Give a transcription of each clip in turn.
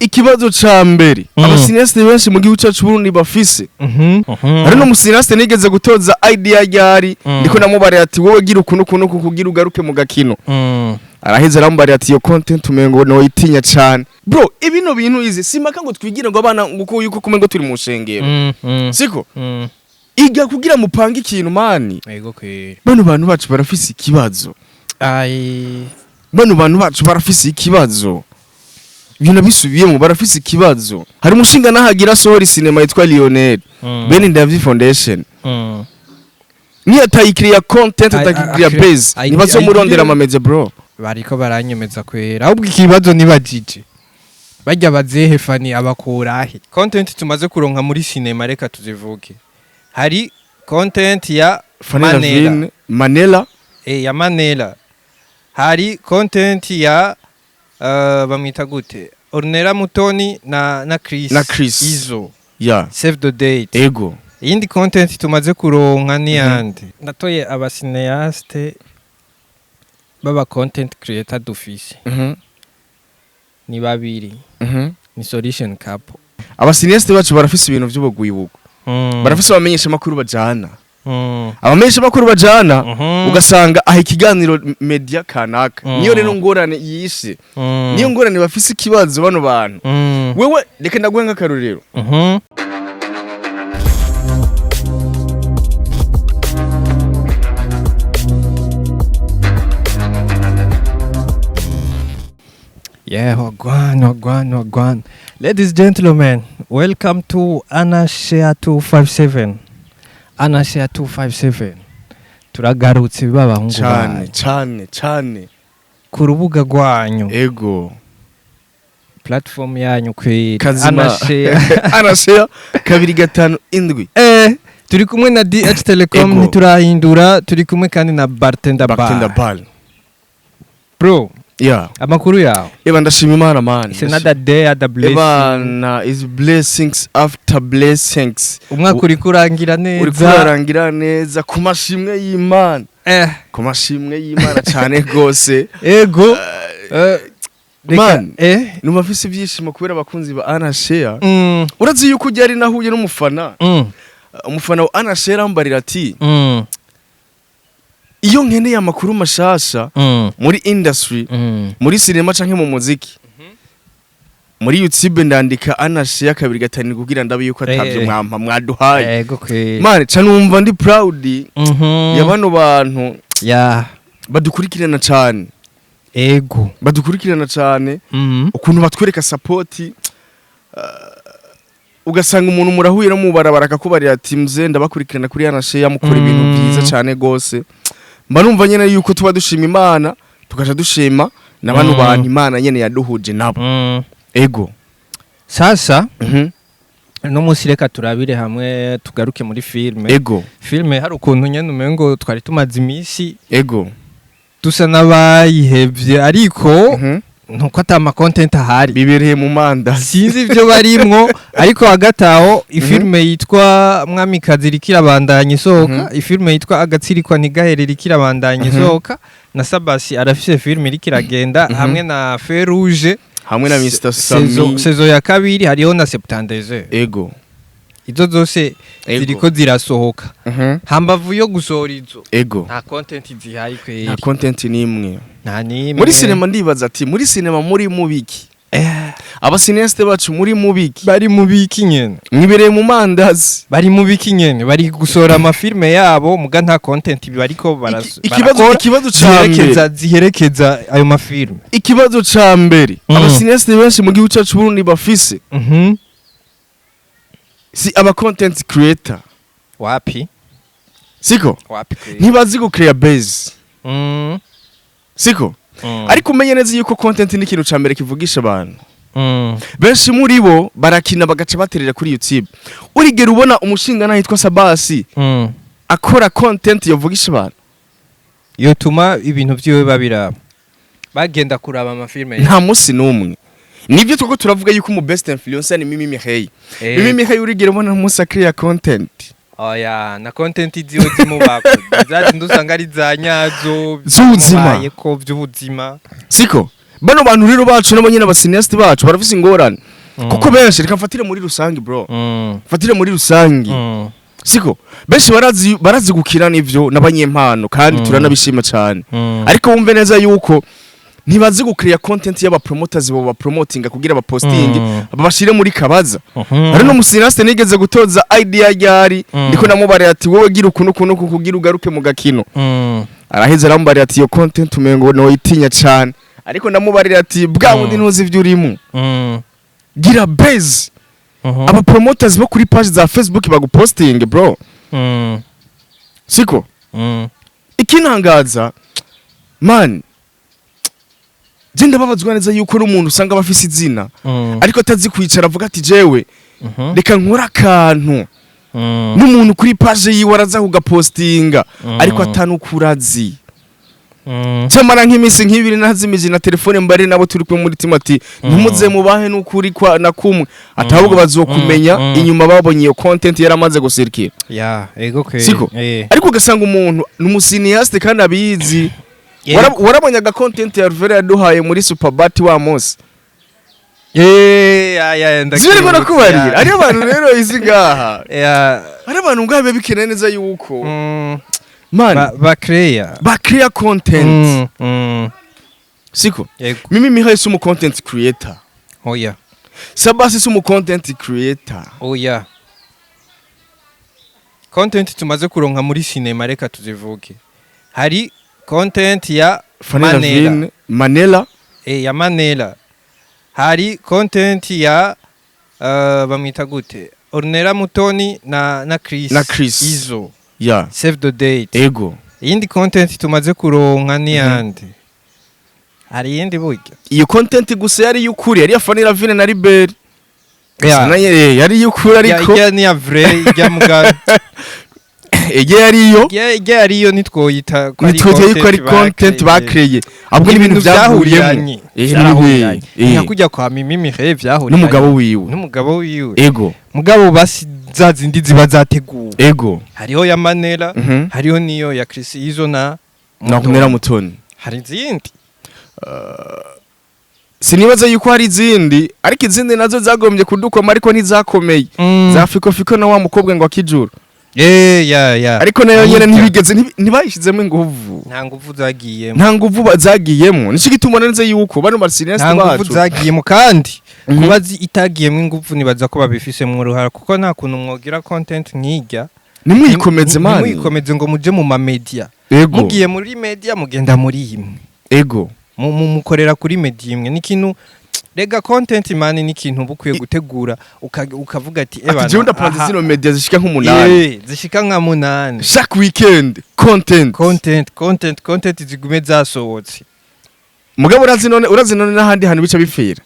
Ikibazo ca mbere aba cinéastes benshi mu gihugu cacu Burundi bafise, hari n'umu cinéaste nigeze gutoza idea ryari, ndiko namubarira ati: "Wowe gira ukuntu ukuntu kugira ugaruke mu gakino." Araheze arambarira ati: "Iyo content umengo noyitinya cane." Bro, ibino bintu izi simaka ngo twigire ngo abana ngo yuko kumengo turi mu nshengero, siko iga kugira mupange ikintu, man. Ego kweri. Bano bantu bacu barafise ikibazo. Ai. Bano bantu bacu barafise ikibazo, ibintu bisubiyemo, barafise ikibazo. Hari umushinga nahagira sohora sinema yitwa Lionel Bene Ndavyi Foundation, niyo atayikiriya content, atakiriya base, ntibazomurondera amameze, bro. Bariko baranyemeza kwera. Ahubwo ikibazo nibajije, barya bazehe fani abakurahe content tumaze kuronka muri cinema? Reka tuzivuge. Hari content ya Fanny Manela. Lavine, Manela. Ya Manela. Hari content ya bamwita gute, Ornella Mutoni na Chris. Na Chris. Izo save the date. Iyindi content tumaze kuronka ni yande? Ndatoye aba cinéastes baba content creator dufise ni babiri, ni Solution Couple. Aba cinéastes bacu barafise ibintu vy'ubugwibugo, barafise abamenyesha makuru bajana, abamenyesha makuru bajana, ugasanga aha ikiganiro media kanaka. Niyo rero ngorane yishe, niyo ngorane bafise ikibazo bano bantu. Wewe reka ndaguhe nk'akarorero. Yeah, wagwan, wagwan, wagwan. Ladies and gentlemen, welcome to Anna Share 257. Anna Share 257. Turagarutse b'abahungu Cane. banyu. Cane cane. Ku rubuga rwanyu. Ego. Platform yanyu kweri. Kazima. Anna Share. Anashare 257. Turi kumwe na DH Telecom. Ego. Ntiturahindura, turi kumwe kandi na Bartender Bar. Bartender Bar. Bro, amakuru yawe? Eba, ndashima Imana, man. It's another day, another blessing. Ebana is blessings after blessings. Umwaka uriko urangira Uri neza. kurarangira neza ku mashimwe y'Imana. Ku mashimwe y'Imana cyane gose. Ego. Reka, Man. Numva mfise ibyishimo kubera abakunzi ba Anashare. Urazi yuko ujya ari nahuye n'umufana, umufana wa Anashare ambarira ati: "Iyo nkeneye amakuru mashasha muri industry, muri cinema canke mu muziki, muri YouTube ndandika Anashare 25 kugira ndabe yuko atavyo mwampa mwaduhaye." Ego kweri. Man, ca numva ndi proud ya bano bantu badukurikirana cane. Badukurikirana cane, ukuntu batwereka support, ugasanga umuntu murahuye no mu barabara akakubarira ati: "Mze, ndabakurikirana kuri Anashare, mukora ibintu byiza cane gose." Mba numva nyene yuko tuba dushima Imana, tukaja dushima na bano bantu Imana nyene yaduhuje nabo. Ego. Sasa no munsi reka turabire hamwe, tugaruke muri filme. Filme hari ukuntu nyene umengo twari tumaze iminsi dusa n'abayihevye, ariko nuko ata ma content ahari. Bibereye mu manda. Sinzi ibyo barimwo, ariko hagati aho ifilme yitwa Mwamikazi iriko irabandanya isohoka, ifilme yitwa Agatsirikwa Ntigahere iriko irabandanya isohoka, na Sabasi arafise filme iriko iragenda, hamwe na Feruje, hamwe na Mr saison Sami. Saison ya kabiri, hariho na Septandeze. Izo zose ziriko zirasohoka. Hambavu yo gusohora izo, nta content zihari kweri. Nta content n'imwe. Nta nimwe. Muri cinema ndibaza ati: muri cinema muri mubiki? Aba cinéastes bacu muri mubiki? Bari mu biki nyene? Mwibereye mu mandazi. Bari mu biki nyene? Bari gusohora amafilme yabo, muga nta content bariko Ikibazo, barakora ikibazo ca mbere, ziherekeza ayo mafilme. Ikibazo ca mbere aba cinéastes benshi mu gihugu cacu Burundi bafise, si aba content creator. Wapi. Siko? Wapi kweli. Ntibazi gu create base, siko? Ariko umenye neza yuko content ni ikintu ca mbere kivugisha abantu. Benshi muri bo barakina bagaca baterera kuri YouTube. Urigera ubona umushinga yitwa Sabasi akora content yovugisha abantu? Yotuma ibintu vyiwe babiraba, bagenda kuraba amafilme ye. Nta munsi n'umwe. Nibyo twako turavuga yuko umu best influencer ni Mimi Mihey. Mimi Mihey urigera ubona umunsi akiriya content? Oya, na content ziwe zimubako zazindi usanga ari za nyazo. Z'ubuzima. Zimubayeko by'ubuzima. Siko? Bano bantu rero bacu nabo nyine, aba cinéastes bacu barafise ingorane, kuko benshi, reka mfatire muri rusange, bro, mfatire muri rusange, siko benshi barazi gukina n'ivyo n'abanyempano, kandi turanabishima cyane, ariko wumve neza yuko ntibazi gukreya content y'aba promoters bo bapromotinga kugira bapostinge, babashire muri kabaza. Hari no mu cinéaste nigeze gutoza idea ryari, ndiko namubarira ati: "Wowe gira ukuntu ukuntu uku kugira ugaruke mu gakino." Araheze arambarira ati: "Iyo content umengo noyitinya cyane." Ariko ndamubarira ati: "Bwa bundi ntuzi ivyo urimo, gira base, aba promoters bo kuri page za Facebook baguposting, bro." Siko? Ikintangaza, man, je ndababazwa neza yuko n'umuntu usanga aba afise izina, ariko atazi kwicara avuga ati: "Jewe reka nkore akantu." N'umuntu kuri page yiwe araza kugapostinga, ariko atanukurazi. Cyamara nk'iminsi nk'ibiri nazimije na telefone, mbare nabo turi kumwe muri team ati: "Ntimuze mubahe n'ukuri kwa na kumwe ataubwo bazokumenya inyuma babonye iyo content yaramaze gusirikira." Ya, ego kwe. Siko? Eh. Ariko ugasanga umuntu ni umu cinéaste kandi abizi. Yego. Warabonye aga content ya Ruvera yaduhaye muri Superbat wa munsi? Eh, ya ya. Sibyo ariko nakubarira, ariyo abantu rero izi ngaha, hari abantu ngaha biba bikeneye neza yuko, man, ba creya. Ba create content. Siko? Yego. Mimi Mihaye si umu content creator. Oya. Sabasi si umu content creator. Oya. Content tumaze kuronka muri cinema, reka tuzivuge. Hari content ya Fanny Manela. Lavine, Manela. Eh, ya Manela. Hari content ya bamwita gute? Ornella Mutoni na Chris. Na Chris. Izo. Ya. Save the date. Ego. Iyindi content tumaze kuronka ni yande? Hari iyindi burya. Iyo content gusa yari y'ukuri yari iya Fanny Lavine na Liberi. Ya. Sinaye yari y'ukuri, ariko ijya ni ya vrai, ijya muga ijya yari iyo. Ijya yari iyo ntitwoyita ko ari Nitwogeye ko ari content bakreye, ahubwo ni ibintu byahuriyemo. Byahuriyanye. Nka kujya kwa Mimi Mireille vyahuriyanye n'umugabo wiwe. N'umugabo wiwe. Ego. Mugabo basi za zindi ziba zateguwe. Ego. Hariho ya Manela, hariho niyo ya Chris Izo na na Ornella Mutoni. Hari izindi. Sinibaza yuko hari izindi, ariko izindi nazo zagombye kudukoma, ariko ntizakomeye, za Fiko Fiko na wa mukobwa ngo akijuru. Eh, ya ya. Ariko nayo nyene Nibyo. ntibigeze ntibayishizemo inguvu. Nta nguvu zagiyemo. Nta nguvu zagiyemo. Nico gituma neza yuko bano Nta ba cinéastes nguvu bacu zagiyemo, kandi kuba itagiyemo inguvu nibaza ko babifisemo uruhara, kuko nta kuntu mwogira content nk'ijya nimwikomeze, man. Ntimwikomeze ngo muje mu ma media. Ego. Mugiye muri media, mugenda muri imwe. Ego. Mukorera kuri media imwe. Ni ikintu rega, content, man, ni ikintu uba ukwiye gutegura, ukavuga ati: Ati: "Ebana, "Jewe ndapanze aha, zino media zishika nk'umunani." Eh, zishika nka 8. Chaque weekend content. Content, content, content zigume zasohotse. Mugabo urazi none n'ahandi hantu bica bipfira,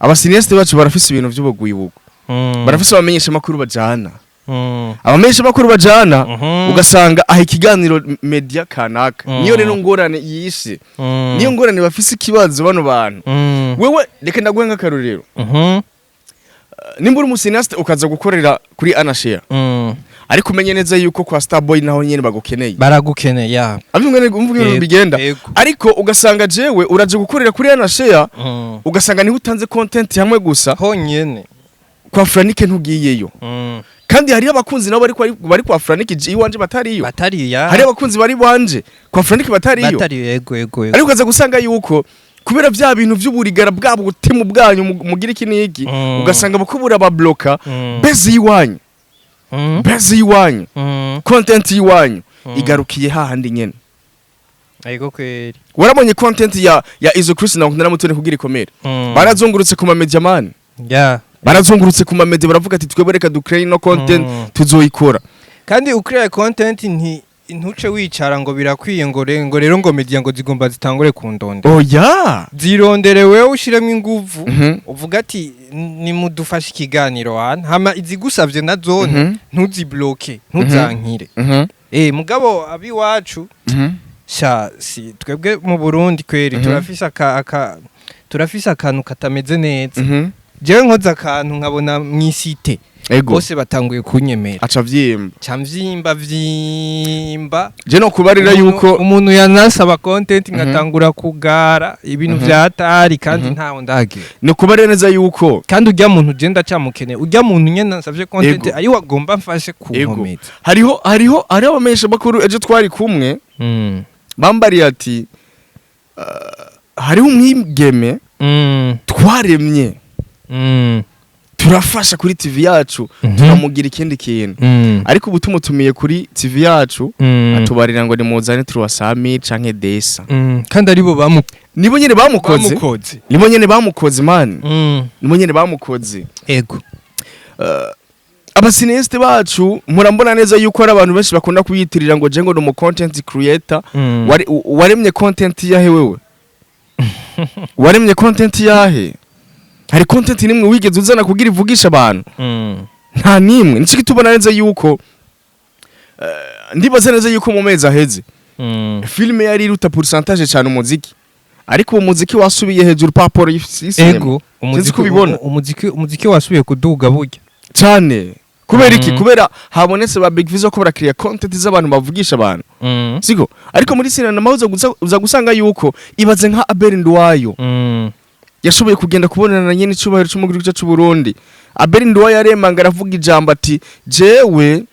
aba cinéastes bacu barafise ibintu vy'ubugwibugo, barafise abamenyesha makuru bajana, abamenyesha makuru bajana, ugasanga aha ikiganiro media kanaka. Niyo rero ngorane yishe, niyo ngorane bafise ikibazo bano bantu. Wewe reka ndaguhe nk'akarorero. Nimba uri umu cinéaste ukaza gukorera kuri Anashare, ariko umenye neza yuko kwa Starboy naho nyene bagukeneye. Baragukeneye, ya. Avyumva umva ibintu Yego, bigenda. Yego. Ariko ugasanga jewe uraje gukorera kuri Anashare, ugasanga niho utanze content hamwe gusa, honyene. Kwa Franike ntugiyeyo. Kandi hariyo abakunzi nabo bari kwa Franike iwanje batariyo. Batari, ya. Hariyo abakunzi bari wanje kwa Franike batariyo. Batari, yego. Ariko ukaza gusanga yuko kubera vya bintu vy'uburigara bwabo, butemu bwanyu, mugira iki n'iki, ugasanga bukubura babloka base y'iwanyu, base y'iwanyu, content y'iwanyu igarukiye hahandi nyene. Yego kweri. Warabonye content ya Izo Chris na Nkundana Mutoni kugira ikomere, barazungurutse ku ma media, man. Barazungurutse ku ma media, baravuga ati: "Twebwe reka ducreate no content, tuzoyikora." Kandi ucreate content ntuce wicara ngo birakwiye, ngo rero ngo media ngo zigomba zitangure kundonde. Oya. Zirondere wewe, ushiremo inguvu, uvuga ati: "Nimudufashe ikiganiro hana." Hama izigusavye na zone, ntuzibloke, ntuzankire. Eh, mugabo abiwacu, sha, si twebwe mu Burundi kweri, turafise aka turafise akantu katameze neza. Jewe nkoze akantu nkabona mw'isite Bose batanguye kunyemera. Aca vyimba. Ca mvyimba vyimba. Je no kubarira yuko Umuntu yanasaba content, ngatangura kugara ibintu vyatari, kandi ntawe ndagira. Ni kubarira neza yuko Kandi urya muntu je ndacamukeneye, urya muntu nyene nasavye content, ari wagomba mfashe kunkomeza. Hariho abamenyesha makuru ejo twari kumwe, bambariye ati hariho umwigeme twaremye, turafasha kuri TV yacu, turamugira ikindi kintu, ariko ubu tumutumiye kuri TV yacu, atubarira ngo nimuzane Turwasami canke Desa. Kandi aribo bamu Nibo nyene bamukoze. Bamukoze. Nibo nyene bamukoze, man. Nibo nyene bamukoze. Aba cinéastes bacu, murambona neza yuko ari abantu benshi bakunda kuyitirira ngo je ngo ni umu content creator. Waremye content yahe? Wewe waremye content yahe? Hari content nimwe wigeze uzana kugira ivugisha abantu? Nta nimwe. Nico kitubona neza yuko ndibaza neza yuko mu mezi aheze filime yari iruta pourcentage cyane umuziki, ariko uwo muziki wasubiye hejuru par rapport y'cinéma. Umuziki. Ko ubibona. Umuziki wasubiye kuduga burya. Cyane. Kubera iki? Kubera habonetse ba Big Fizzo ko barakiriya content z'abantu bavugisha abantu, siko? Ariko muri sinema uza gusanga yuko, ibaze nka Abel Nduwayo yashoboye kugenda kubonana na nyene icubahiro c'umukuru w'igihugu c'u Burundi. Abel Nduwayo aremanga, aravuga ijambo ati: "Jewe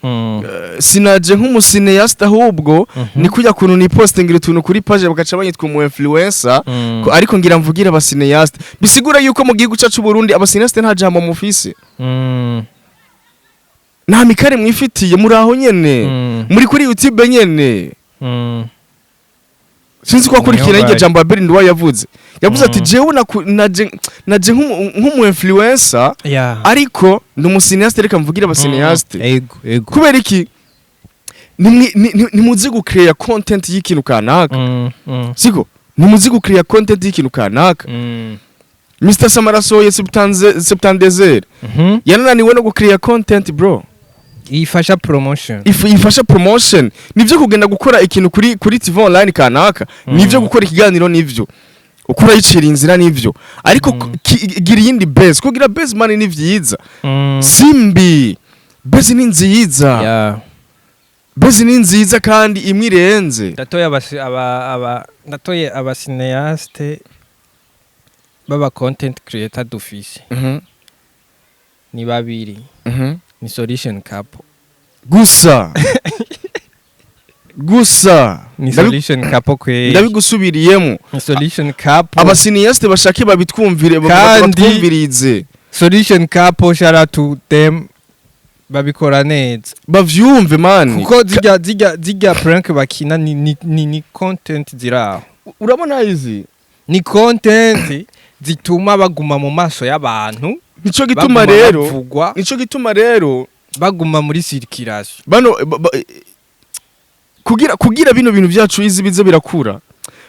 sinaje nk'umu cinéaste, ahubwo ni kujya kuntu ni postingira utuntu kuri page bagaca banyitwa umu influencer, ariko ngira mvugira aba cinéaste." Bisigura yuko mu gihugu cacu Burundi aba cinéaste nta jambo mufise, nta mikare mwifitiye, muri aho nyene, muri kuri YouTube nyene. Sinzi ko akurikira Niyo iryo jambo Abel Nduwayo yavuze. Yavuze ati: "Jewe naje nk'umu influencer, ariko ndi umu cinéaste, reka mvugire aba cinéaste." Ego ego. Kubera iki? Ntimuzi gucreya content y'ikintu kanaka. Siko? Ntimuzi gucreya content y'ikintu kanaka. Mr Samara asohoye Septandezere, yananiwe no gucreya content, bro. Ifasha promotion. Ifasha promotion. Nivyo, kugenda gukora ikintu kuri TV online kanaka nivyo, gukora ikiganiro nivyo, ukura yicira inzira nivyo, ariko gira iyindi base. Kugira base, man, ni vyiza. Simbi base ni nziza. Base ni nziza kandi imwe irenze. Ndatoye abasi aba aba ndatoye aba cinéaste baba content creator dufise, ni babiri, ni Solution Couple. Gusa gusa. Ni Solution Couple kwe. Ndabigusubiriyemo. Ni Solution Couple. Aba cinéaste bashake babitwumvire, batwumvirize. Solution Couple, shout out to them, babikora neza. Bavyumve, man. Kuko zirya prank bakina ni content ziraho. Urabona izi Ni content zituma baguma mu maso y'abantu, Nico gituma baguma rero bavugwa, nico gituma rero baguma muri circulation. Bano kugira bino bintu byacu izi bize birakura,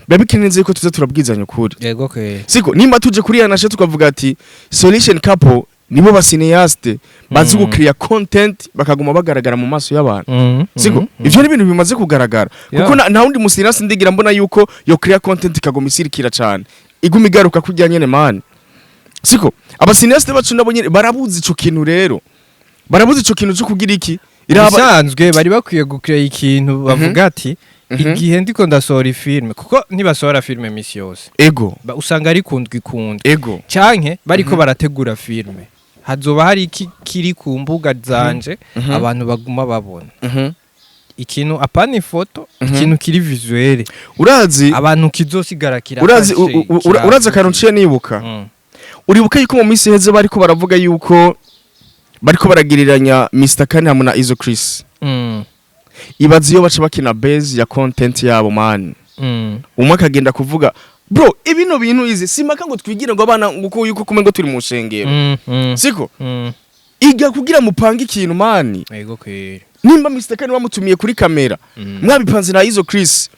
biba bikeneye ko tuza turabwizanya ukuri. Yego kwe. Siko? Nimba tuje kuri yanashe tukavuga ati Solution Couple nibo ba cinéaste bazi gucreya content bakaguma bagaragara mu maso y'abantu, siko? Ivyo ni ibintu bimaze kugaragara, kuko nta wundi mu cinéaste ndigira mbona yuko yo create content ikaguma isirikira cane, iguma igaruka kurya nyene, man, siko? Aba cinéaste bacu nabo nyene barabuze ico kintu rero, barabuze ico kintu cyo kugira iki iraba. Bisanzwe bari bakwiye gucreya ikintu bavuga ati igihe ndiko ndasohora ifilme, kuko ntibasohora filme misi yose. Usanga ari kundwi kundwi, canke bariko barategura filme, hazoba hari iki kiri ku mbuga zanje abantu baguma babona, ikintu apana ifoto, ikintu kiri visuel, Urazi abantu kizosigara kira. Urazi urazi akantu nciye nibuka? Uribuka yuko mu minsi iheze bariko baravuga yuko bariko baragiriranya Mr Kane hamwe na Izo Chris? Ibaze iyo baca bakina base ya content yabo, man. Umwe akagenda kuvuga, bro, ibino bintu izi simaka ngo twigire ngo abana ngo uko yuko kumwe ngo turi mu nshengero, siko? Iga kugira mupange ikintu, man. Ego kweri. Nimba Mr Kane wamutumiye kuri kamera, mwabipanze na Izo Chris,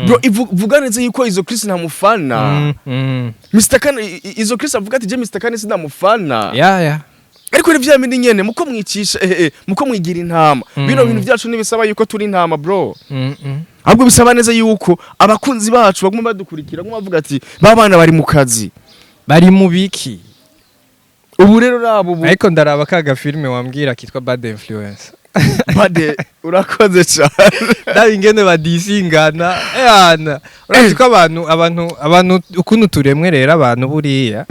bro, vuga neza yuko Izo Chris ntamufana. Mr Kane, Izo Chris avuga ati: "Je Mr Kane sinamufana." Ya ya. Ariko ni vya bindi nyene muko mwicisha, muko mwigira intama. Bino bintu byacu ntibisaba yuko turi intama, bro. Ahubwo bisaba neza yuko abakunzi bacu baguma badukurikira, baguma bavuga ati: "Ba bana bari mu kazi." Bari mu biki? Ubu rero rabo ubu. Ariko ndaraba ka gafilme wambwira kitwa Bad Influence. Bade, urakoze cyane. Ndaba ingene badisingana ehana. Urazi ko abantu ukuntu turemwe rero, abantu buriya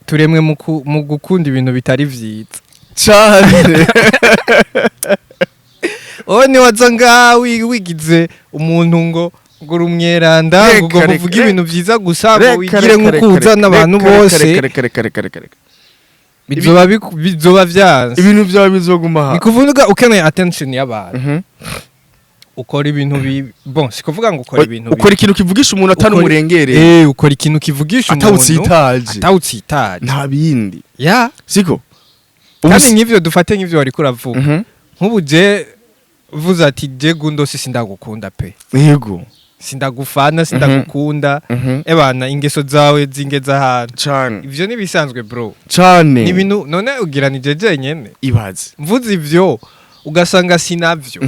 turemwe mu gukunda ibintu bitari vyiza. Cyane. Wowe niwaza ngaha wigize umuntu ngo uri umweranda, ngo Reka, ugomba reka, uvuge ibintu vyiza gusa, ngo Reka, wigire reka, nk'uko reka, uza reka, n'abantu reka, bose, reka, reka, reka, reka, reka. bizoba vyanze. Ibintu byawe bizoguma Ni aha. kuvuga ukeneye attention y'abantu, ukora ibintu bibi. Bon, si kuvuga ngo ukora ibintu Ukora ikintu kivugisha umuntu atari umurengereye. Ukora ikintu kivugisha umuntu Atawutsitaje. Atawutsitaje. Nta bindi. Ya. Siko. Kandi nk'ivyo, dufate nk'ivyo wariko uravuga, nk'ubu je vuze ati: "Je Gundo si sindagukunda pe." "Sindagufana, sindagukunda." "Ebana, ingeso zawe zingeza ahantu." Cane. Ivyo nibisanzwe, bro. Cane. Ni ibintu none ugira ni je jenyene Ibaze. mvuze ivyo, ugasanga sinavyo.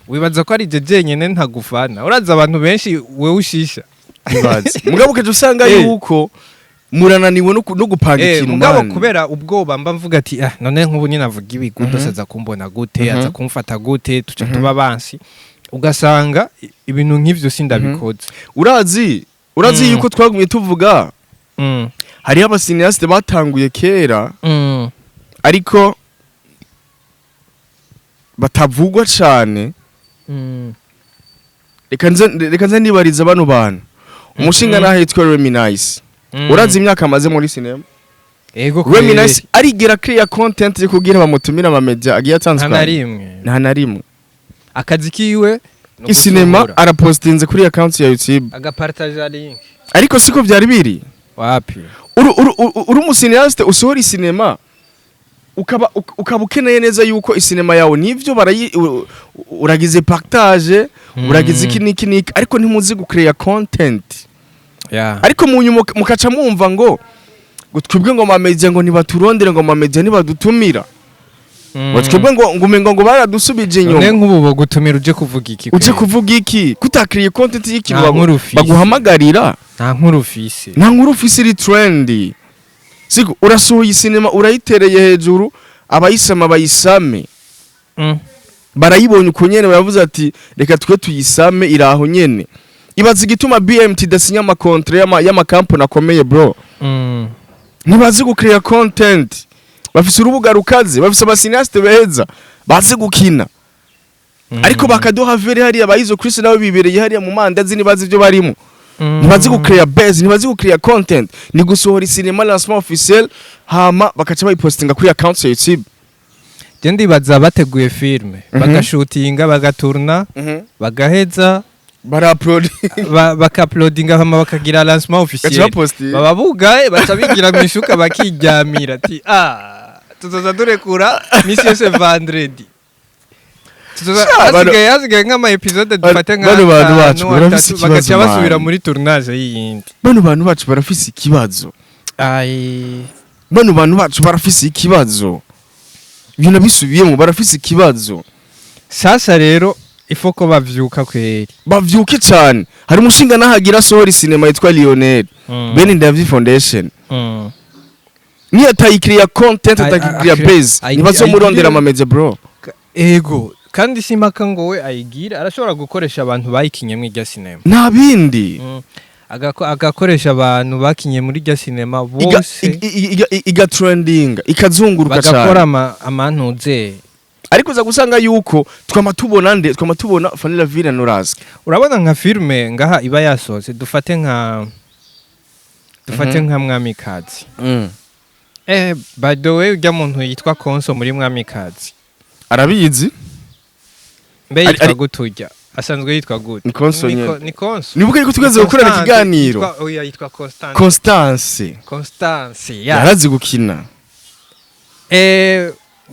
Wibaza ko ari je jenyene ntagufana? Uraza abantu benshi wewe ushisha. Ibaze, mugabo ukaja usanga yuko murananiwe no gupanga ikintu, Mugabo man. kubera ubwoba mba mvuga ati: "Ah, none nk'ubu nyine avuga ibi, Gundo aza kumbona gute? Aza kumfata gute? Tuca tuba bansi." Ugasanga ibintu nk'ivyo sindabikoze. Urazi yuko twagumye tuvuga, hariho abacinéastes batanguye kera, ariko batavugwa cane. Reka nze nibariza bano bantu. Umushinga naho yitwa Remy Nice, urazi imyaka amaze muri cinema? Ego. Remy Nice arigera create content yo kugira bamutumira ama media agiye Nta na atandukanye? rimwe. Nta na rimwe. Akazi kiwe ni Isinema ugusohora. Arapostinze kuri account ya YouTube, agapartaja link. Ariko siko byari biri. Wapi. Uri umucinéaste usohora isinema, ukaba ukeneye neza yuko isinema yawe nivyo barayi uragize partage, uragize iki niki niki, ariko ntimuzi gucreate content. Ariko mu nyuma mukaca mwumva ngo twebwe ngo amamedia ngo ntibaturondere, ngo amamedia ntibadutumira, ngo twebwe ngo umengo ngo baradusubije None inyuma. nk'ubu bogutumira uje kuvuga iki? Uje Kweli? kuvuga iki kutakiriye content y'ikintu Nta nkuru ufise. baguhamagarira? Nta nkuru ufise. Nta nkuru ufise iri trendy. Siko urasohoye isinema, urayitereye hejuru, abayisama bayisame. Barayibonye uko nyene, baravuze ati: "Reka twe tuyisame." Iraho nyene. Ibaza igituma BMT idasinya amacontrats y'amakampani akomeye, bro. Ntibazi gucreate content. Bafise urubuga rukaze, bafise abacinéastes beza bazi gukina, ariko bakaduha vere hariya bayizo Chris nawe bibereye hariya mu mandazi, ntibazi ibyo barimo. Ntibazi gucreate base, ntibazi gucreate content. Ni gusohora isinema, lancement officiel, hama bakaca bayipostinga kuri account ya YouTube. Je ndibaza bateguye filme, bagashutinga, bagaturna, bagaheza, Baraupload. Bakauploadinga, hama bakagira lancement officiel. Baca bapostinga. Baba bugaye, baca bigira mu ishuka, bakiryamira ati: "Ah, tuzoza durekura misi yose vendredi." Sha, Hasigaye nk'ama épisodes, dufate nka bano bantu bacu atanu, barafise atatu, ikibazo, bagaca basubira man. muri tournage y'iyindi. Bano bantu bacu barafise ikibazo. Ai. Bano bantu bacu barafise ikibazo, ibyo nabisubiyemo, barafise ikibazo. Sasa rero ifo ko bavyuka kweri. Bavyuke cyane. Hari umushinga nahagira asohora sinema yitwa Lionel Bene Ndavyi Foundation. Niyo atayikiriya content, atakiriya base, ntibazomurondera amamedia, bro. Ego, kandi si impaka ngo we ayigira, arashobora gukoresha abantu bayikinye muri irya sinema. Nta bindi. Agakoresha abantu bakinye muri irya sinema bose. Iga trending, ikazunguruka Bagakora cyane. Amantuze. Ariko uza gusanga yuko twama tubona nde? Twama tubona Fanny Lavine na Norask. Urabona nka filme ngaha iba yasohotse, dufate nka Mwamikazi. By the way, urya muntu yitwa Konso muri Mwamikazi, Arabizi. Mbe yitwa gute urya? Asanzwe yitwa gute? Ni Konso nyene. Ni Konso. Nibuka yuko tugeze gukorana Constance, ikiganiro. Oya, yitwa Constance. Constance. Constance ya. Yarazi gukina.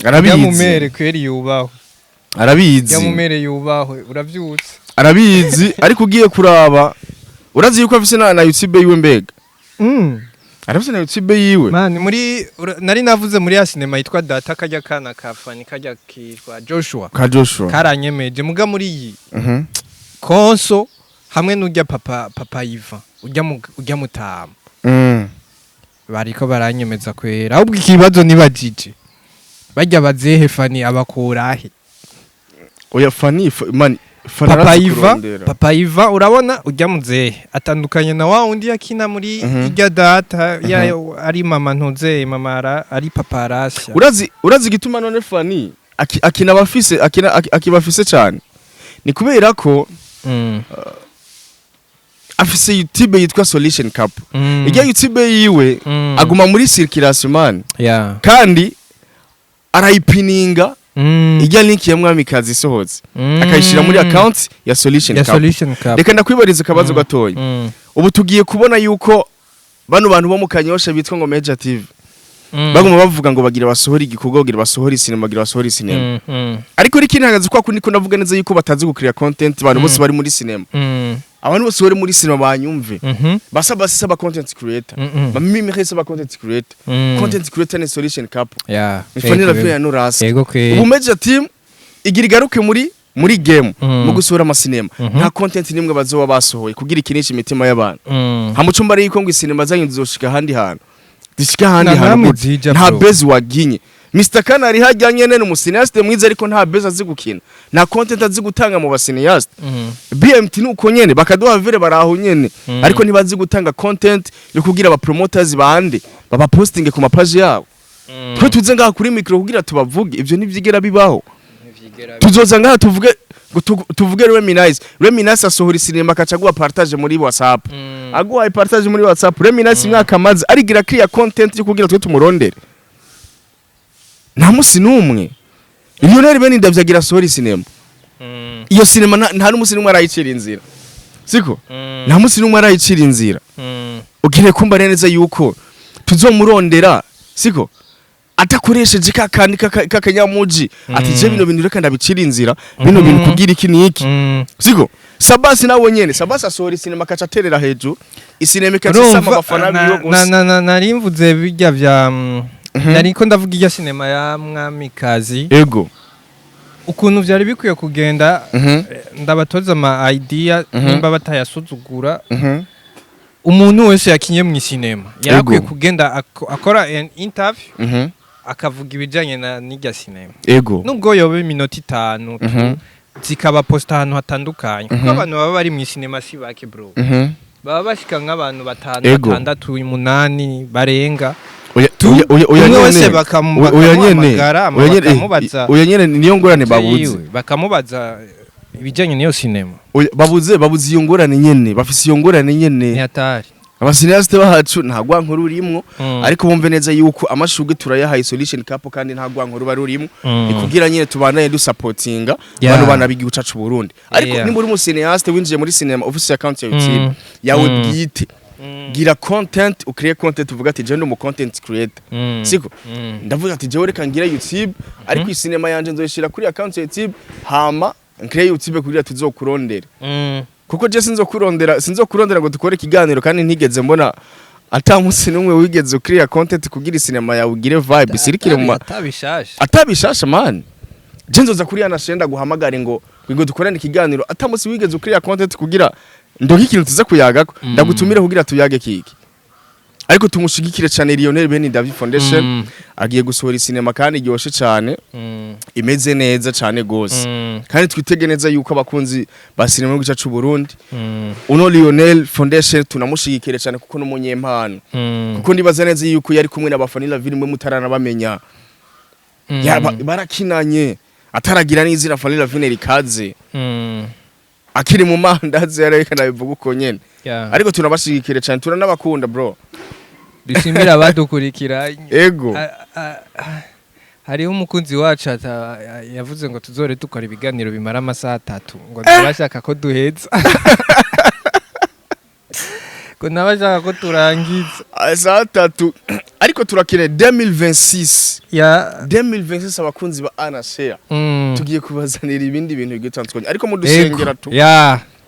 Arabizi. Yamumere kweri yubahwe. Arabizi. Yamumere yubahwe, uravyutse. Arabizi, ariko ugiye kuraba, urazi yuko afise na YouTube yiwe mbega? Arafise na YouTube yiwe. Man, muri nari navuze muri ya sinema yitwa Data, kajya kana ka Fani, kajya kitwa Joshua. Ka Joshua. Karanyemeje, muga muri iyi Konso hamwe n'urya papa Ivan, urya mutama. Bariko baranyemeza kwera. Ahubwo ikibazo nibajije, barya bazehe, Fani abakurahe? Oya, Fani man, Fani Papa arazi Iva. kurondera. Papa Iva, urabona ujya muzehe atandukanye na wa wundi yakina muri irya data ya ari mama ntuzeye mama ari papa arasha. Urazi igituma none Fani akina abafise, akina akibafise cyane, ni kubera ko afise YouTube yitwa Solution Cup. Ijya YouTube yiwe aguma muri circulation, man. Kandi arayipininga. Ijya link ya Mwamikazi isohotse, akayishira muri account ya Solution ya Cup. Solution Cup. Reka ndakwibariza akabazo gatoya. Ubu tugiye kubona yuko bano bantu bo mu Kanyosha bitwa ngo Major TV baguma bavuga ngo bagira basohora igikorwa, bagira basohora isinema, bagira basohora isinema, ariko riki ntagaze kwa kundi ko ndavuga neza yuko batazi gukira content. Abantu bose bari muri cinema, abantu bose bari muri cinema banyumve, basaba saba content creator, bamimire saba content creator. Content creator ni Solution Cup, ni Fanny Lavine ya Norasi. Yego kwe. Ubu Major Team igira igaruke muri game mu gusohora amasinema, nta content nimwe bazoba basohoye kugira ikinisha imitima y'abantu. Hamucumba ari yuko ngo isinema zanyu zizoshika ahandi hantu, zishika ahandi Na hantu namwe gute? zija, Nta bro. base waginye. Mr Kana ari hajya nyene, ni umucinéaste mwiza, ariko nta base azi gukina, nta content azi gutanga mu bacinéaste. BMT nuko nyene, bakaduha vere baraho nyene, ariko ntibazi gutanga content yo kugira aba promoters bande baba posting ku mapaji yabo. Twe tuze ngaha kuri micro kugira tubavuge, ivyo ntivyigera bibaho. Tuzoza ngaha tuvuge ngo tuvuge Remy Nice. Remy Nice asohora isinema, akaca aguha partage muri WhatsApp. Aguhaye partage muri WhatsApp, Remy Nice imyaka amaze arigira clear content yo kugira twe tumurondere, nta musi n'umwe. Lionel Bene ndavyagira asohora isinema, iyo sinema nta n'umusi n'umwe arayicira inzira, siko? Nta musi n'umwe arayicira inzira. Ugiye kumva neza yuko tuzomurondera, siko? Atakoresheje ka kandi k'akanyamuji ati: "Je bino bintu reka ndabicira inzira, bino bintu kugira iki niki." Siko? Sabasi nawe nyene, Sabasi asohora isinema, akaca aterera hejuru isinema, ikaca isama abafana biwe gusa. Nari mvuze bijya vya nariko ndavuga irya sinema ya Mwamikazi, ukuntu vyari bikwiye kugenda. Ndabatoza ama idea, nimba batayasuzugura. Umuntu wese yakinye mu isinema yarakwiye kugenda akora an interview, akavuga ibijanye na n'irya sinema, nubwo yoba iminota 5 tu, zikaba posta ahantu hatandukanye, kuko abantu baba bari mu isinema si bake, bro. Baba bashika nk'abantu batanu, batandatu, umunani, barenga. Oya, oya, oya, oya. Umwe Nyene. wese Oya nyene. bakamuhamagara, Oya nyene, bakamubaza oya nyene, niyo ngorane babuze. yiwe, bakamubaza ibijyanye n'iyo sinema. Oya, babuze iyo ngorane nyene, bafise iyo ngorane nyene. Ni hatari. Abacinéaste bacu nta gwankuru rurimwo, ariko bumve neza yuko amashurwe turayahaye Solution Cup, kandi nta gwankuru barurimwo. Ni kugira nyene tubandanye dusapotinga bano bana b'igihugu cacu Burundi. Ariko nimba uri umucinéaste winjiye muri cinema, ufise account ya YouTube yawe bwite, gira content, ucreate content, uvuga ati: "Je ndi umu content creator." Siko? Ndavuga ati: "Jewe reka ngire YouTube, ariko isinema yanje nzoyishira kuri account ya YouTube, hama nkire YouTube kugira tuzokurondere." Kuko je sinzokurondera ngo dukore ikiganiro kandi ntigeze mbona, ata munsi n'umwe wigeze ucreate content kugira isinema yawe ugire vibe isirikire mu Atabishasha. Atabishasha, man. Je nzoza kuri yanashenda guhamagare ngo dukorane ikiganiro, ata munsi wigeze ucreate content kugira ndonke ikintu tuza kuyagako, ndagutumire kugira tuyage kiki. Ariko tumushigikire cyane Lionel Beni David Foundation. Agiye gusohora isinema kandi iryoshe cyane, imeze neza cyane gose. Kandi twitege neza yuko abakunzi ba sinema mu gice cy'u Burundi, uno Lionel Foundation tunamushigikire cyane, kuko n'umunyempano, kuko ndibaza neza yuko yari kumwe n'abafana Lavine mwe mutarana bamenya. Barakinanye ataragira n'izina Fanny Lavine rikaze, akiri mu mandazi, yarekana bivuga uko nyene. Ariko tunabashigikire cyane, turanabakunda, bro. Dushimira abadukurikira. Ego. Hariho umukunzi wacu yavuze ngo tuzore dukora ibiganiro bimara amasaha 3, ngo ntibashaka ko duheza, ngo nabashaka ko turangiza. Saa tatu, ariko turakeneye 2026. 2026, abakunzi ba Anashare, tugiye kubazanira ibindi bintu bigiye bitandukanye, ariko mudusengera tu.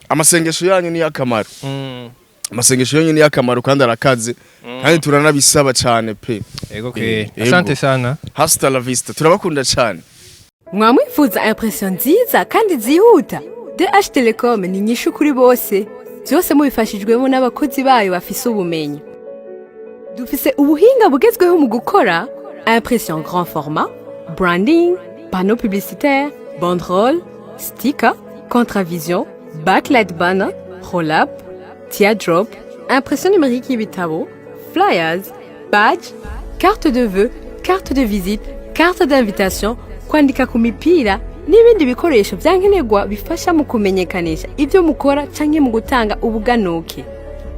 Amasengesho yanyu ni akamaro. Amasengesho yanyu ni akamaro kandi arakaze, kandi turanabisaba cyane pe. Ego ke. Ego. Asante sana. Hasta la vista, turabakunda cyane. Mwamwifuza impression nziza kandi zihuta? DH Telecom ni inyishu kuri bose, byose mubifashijwemo n'abakozi bayo bafise ubumenyi. Dufise ubuhinga bugezweho mu gukora impression grand format, branding, panneau publicitaire, banderole, sticker, contravision, backlight banner, roll-up, teardrop, impression numérique y'ibitabo, flyers, badge, carte de vœux, carte de visite, carte d'invitation, kwandika ku mipira n'ibindi bikoresho vyankenerwa bifasha mu kumenyekanisha ibyo mukora canke mu gutanga ubuganuke.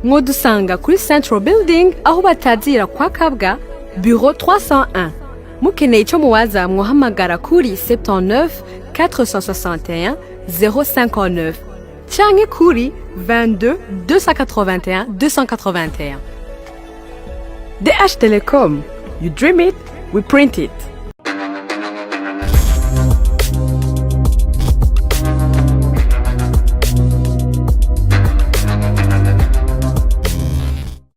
Mwodusanga kuri Central Building, aho batazira kwa Kabwa, bureau 301. Mukeneye ico muwaza, mwohamagara kuri 79 461 059 canke kuri 22 281 281. DH Telecom, you dream it, we print it.